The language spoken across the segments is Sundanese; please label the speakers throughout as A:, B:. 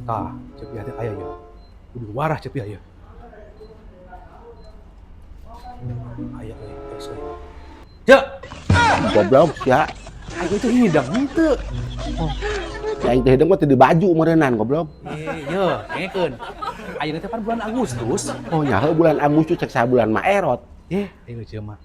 A: Tah, Ceu Piah teh aya ya. Kudu warah Ceu Piah ya. Aya euy, geus euy. Ceu,
B: Goblok sia.
A: Aing itu hidang henteu.
B: Aing teh hidung mah teu di baju meureunnan, goblok.
A: Eh, ye, dengekeun. Ayeuna teh pan bulan Agustus.
B: Oh nya heuh, bulan Agustus cek sabulan mah erot.
A: Eh, ayo ceu mah.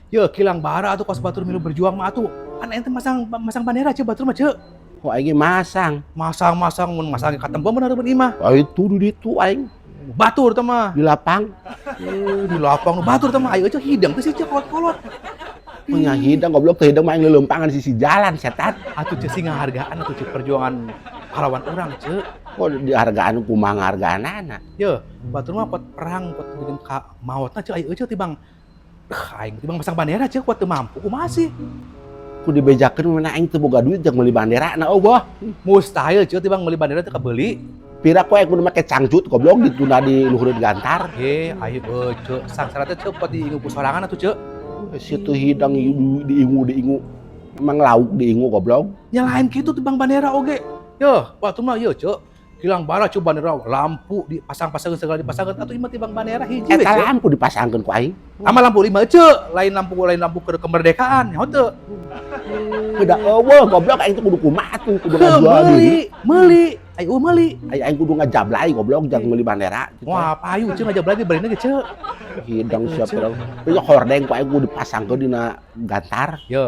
A: Ye, kilang bara atuh kos batur milu berjuang mah atuh. Pan ente masang masang bandera ceu batur mah ceu.
B: Oh, aing ge masang.
A: Masang-masang mun masang katempo mun hareupeun imah.
B: Oh, itu di ditu aing.
A: Batur teh mah.
B: Di lapang.
A: Eh, di lapang nu batur teh mah ayo ceu hidang teh sih ceu kolot-kolot.
B: Oh nya hidang, goblok, teu hidang mah aing leuleumpangan sisi jalan, setan.
A: Atuh ceu sing ngahargaan atuh ceu perjuangan pahlawan urang ceu.
B: Oh, dihargaan kumaha ngahargaanana?
A: Ye, batur mah pot perang pot bikin ka maotna ceu ayo ceu tibang aing tibang masang bandera ceu kuat teu mampu kumaha sih?
B: Ku dibejakeun mana aing teu boga duit jeung meuli bandera na eueuh.
A: Mustahil ceu tibang meuli bandera teu kabeuli.
B: Pira ku aing kudu make cangcut, goblok, ditunda di luhureun gantar.
A: He, ayo ceu sangsara teh ceu pot diingu ku sorangan atuh ceu.
B: Situ hidang diingu diingu. Emang lauk diingu, goblok?
A: Nya lain kitu tibang bandera oge. Ye, waktu mah ye ceu. Kilang bara ceu bandera lampu dipasang-pasang segala dipasangkeun atuh ieu mah tibang bandera hiji we
B: Eta
A: ceu.
B: Lampu dipasangkeun ku aing.
A: Ama lampu lima ceu, lain lampu, lain lampu ke kemerdekaan nyaho teu.
B: Udah eueuh, goblok, aing teh kudu kumaha tuh, kudu
A: Heuh,
B: ngajual
A: meuli,
B: diri.
A: Meuli, ayo meuli.
B: Aing aing kudu ngajablay, goblok, jang meuli bandera gitu.
A: Wah, payu ceu ngajablay di barina ge ceu.
B: Hidang siap pirang. Punya hordeng ku aing kudu dipasangkeun dina gantar.
A: Ye.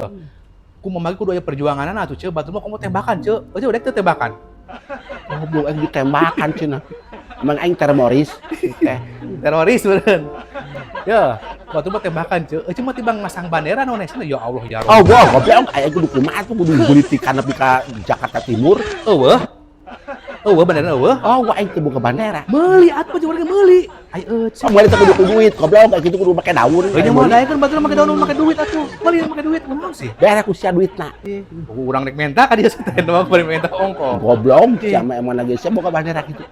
A: Ku mamagi kudu aya perjuanganana atuh ceu, batur mah komo tembakan ceu. Eueuh rek teu tembakan?
B: Goblok, aing ditembakan cenah. Emang aing teroris teh?
A: Teroris beureun. Ya, batur mah tembakan ceu. Eueuh mah tibang masang bandera naon esna ya Allah ya
B: Oh,
A: Rabb.
B: wah, goblok, aing kudu kumaha tuh, kudu politikan nepi ka Jakarta Timur.
A: Eueuh. Eueuh bandera eueuh.
B: Oh, wah, aing teu boga bandera.
A: Meuli atuh jeung urang ge meuli. Ayo ceu.
B: Oh, meuli teh kudu ku duit, goblok, kayak gitu kudu make daun.
A: Heuh nya moal daekeun batur make daun make duit atuh. Meuli make duit kunaon sih?
B: Bere ku sia duitna.
A: Ih, urang rek menta ka dieu teh mah bari menta ongko.
B: Goblok, sia mah emang lagi sia boga bandera gitu.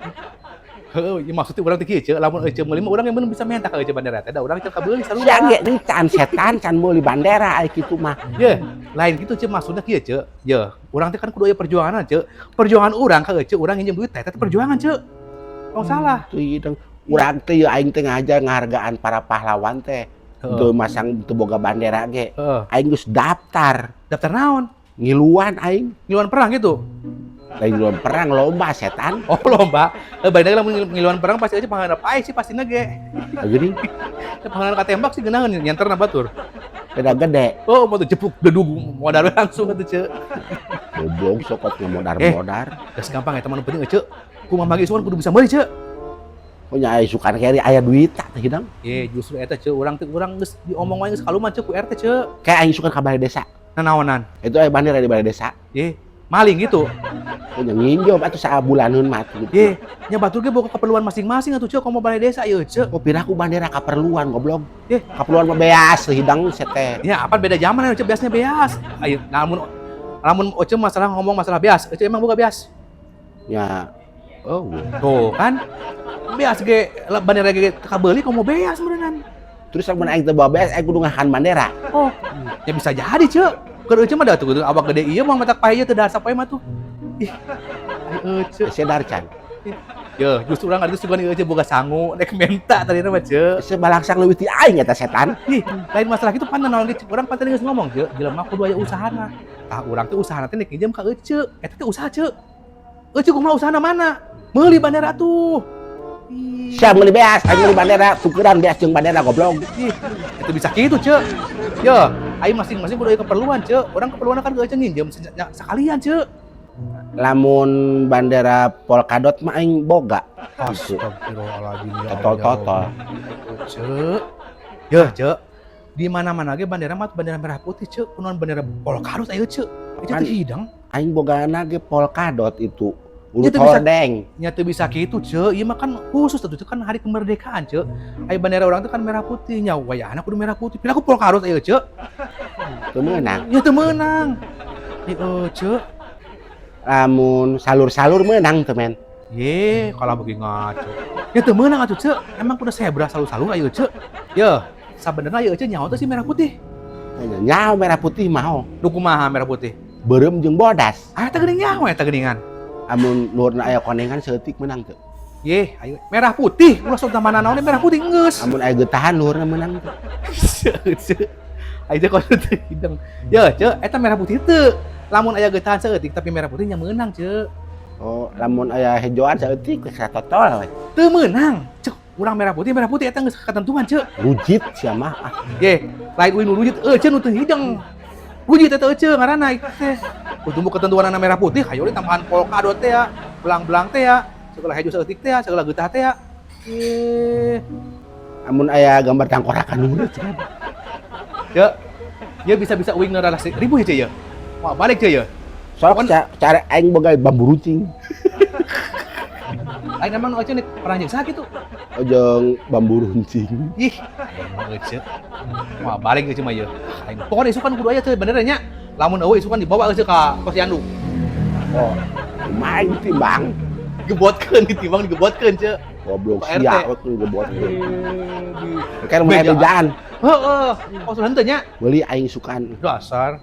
A: Heuh, ieu maksudnya urang teh kieu ceu, lamun euceu meuli mah urang yang bener bisa menta ka euceu bandera teh, da urang teu kabeuli sarua.
B: Sia ge can setan can meuli bandera ai kitu mah.
A: Ye, lain gitu ceu maksudnya kieu ceu. Ye, urang teh kan kudu aya perjuangan ceu. Perjuangan urang ka euceu urang nginjem duit teh teh perjuangan ceu. Tong salah.
B: Tuh hidang. Urang teh ye aing teh ngajar ngahargaan para pahlawan teh. Teu masang teu boga bandera ge. Aing geus daftar.
A: Daftar naon?
B: Ngiluan aing.
A: Ngiluan perang gitu.
B: Lain ngiluan perang, lomba, setan.
A: Oh, lomba. Eh, balik lagi lamun ngiluan perang pasti aja panganan pae sih pastina ge.
B: Geuning.
A: Ya, panganan katembak sih geunaheun nyenterna batur.
B: Beda gede.
A: Oh, mau tuh jepuk dedug modar langsung atuh ceu.
B: Goblok sokot ngamodar-modar.
A: Geus gampang eta mah nu penting ceu. Kumaha magi isukan kudu bisa meuli ceu.
B: Oh nya aya isukan keri aya duit tah teh hidang.
A: Ye, justru eta ceu urang teh urang geus diomong wae geus kaluman ceu ku RT ceu.
B: Kayak aing isukan ka balai desa.
A: Nanaonan?
B: Itu aya bandera di balai desa.
A: Ye, maling gitu.
B: Oh nya nginjem atuh sabulaneun mah atuh gitu.
A: Ye, nya batur ge boga keperluan masing-masing atuh ceu komo balai desa ieu ceu.
B: Oh, piraku bandera kaperluan, goblok.
A: Ye.
B: Kaperluan mah beas hidang sete.
A: Ya, apa beda zaman ya ceu beasnya beas. Ayo, lamun lamun oce masalah ngomong masalah beas, oce emang boga beas.
B: Ya. Oh.
A: Tuh kan. Beas ge bandera ge kabeuli komo beas meureunnan.
B: Terus lamun aing teu bawa beas aing kudu ngahan bandera.
A: Oh, ya bisa jadi ceu. Keur euceu mah da tuh awak gede ieu mah matak pae teu dahar sapoe mah tuh. Ih. Ai euceu.
B: Sia dahar can.
A: Yo, justru urang ari sugan ieu boga sangu rek menta tadi mah ceu.
B: Sia balangsang leuwih ti aing eta, setan.
A: Ih, lain masalah kitu pan naon ge urang pan tadi geus ngomong ceu, jelema kudu aya usahana. Tah urang teh usahana teh nek nginjem ka euceu. Eta teh usaha ceu. Euceu kumaha usahana mana? Meuli bandera tuh. Ih.
B: Sia meuli beas, aing meuli bandera, tukeran beas jeung bandera, goblok.
A: Ih, itu bisa kitu ceu. Yo, aing masing-masing kudu aya keperluan ceu. Urang keperluan kan euceu nginjem sekalian ceu.
B: Lamun bandera polkadot mah aing boga.
A: Astagfirullahaladzim ya Allah, ya
B: Totol-totol.
A: Rabbi. Ceu. Yeuh, ceu. Di mana-mana ge bandera mah bandera merah putih ceu, kunaon bandera polkadot ayo ceu. Itu
B: Kan
A: teh hidang.
B: Aing bogana ge polkadot itu. Urut
A: Itu bisa-
B: hordeng.
A: Nya teu bisa kitu ceu, ieu mah kan khusus tuh kan hari kemerdekaan ceu. Aya bandera urang teh kan merah putih nya wayahna kudu merah putih. Piraku polkadot ayo ceu.
B: Teu meunang.
A: Nya teu meunang. Ieu ceu.
B: Lamun salur-salur meunang teu men?
A: Ye, kalau bagi ngaco. Ya teu meunang atuh ceu. Emang kudu zebra salur-salur ayo ceu. Ye, sabenerna ieu ceu nyaho teh si merah putih.
B: Nyaho merah putih mah.
A: Nu kumaha merah putih?
B: Beureum jeung bodas.
A: Ah, eta geuning nyaho eta geuningan.
B: Amun luhurna aya konengan saeutik menang teu?
A: Ye, ayo merah putih, ulah sok mana naon merah putih geus.
B: Amun aya getahan luhurna menang teu?
A: Ceu. Ayo teh kono teu hideng. Ye, ceu, eta merah putih teu. Lamun aya getahan saeutik tapi merah putih nya meunang, ceu.
B: Oh, lamun aya hejoan saeutik geus totol we.
A: Teu meunang. Cek, urang merah putih eta geus ketentuan, ceu.
B: Rujit sia mah ah.
A: Ye, lain uing nu rujit, euceun nu teu hideng. Rujit eta euceun ngaranna itu teh. Kudu ketentuanna merah putih, hayo we tambahan polkadot teh ya, belang-belang teh ya, segala hejo saeutik teh ya, segala getah teh ya. Eh,
B: Amun aya gambar tangkorakan luhurna cenah.
A: Ceu, ya bisa-bisa uing ngeralas ribu ya, ceu ya. Wah, balik ceu ya.
B: Sok cara aing boga bambu runcing.
A: Lain emang nu euceun pernah jeung saha kitu?
B: Ojong bambu runcing.
A: Ih, emang euceun. Wah, balik euceun mah ye. Aing pokoknya isukan kudu aya teh bener nya. Lamun eueuh isukan dibawa euceun ka posyandu.
B: Oh, kumaha aing timbang?
A: Digebotkeun, ditimbang digebotkeun, ceu.
B: Goblok
A: Pak RT.
B: sia we kudu gebotkeun. Kan mun aya bejaan,
A: Heeh, oh sudah henteu nya.
B: Meuli aing sukan.
A: Dasar.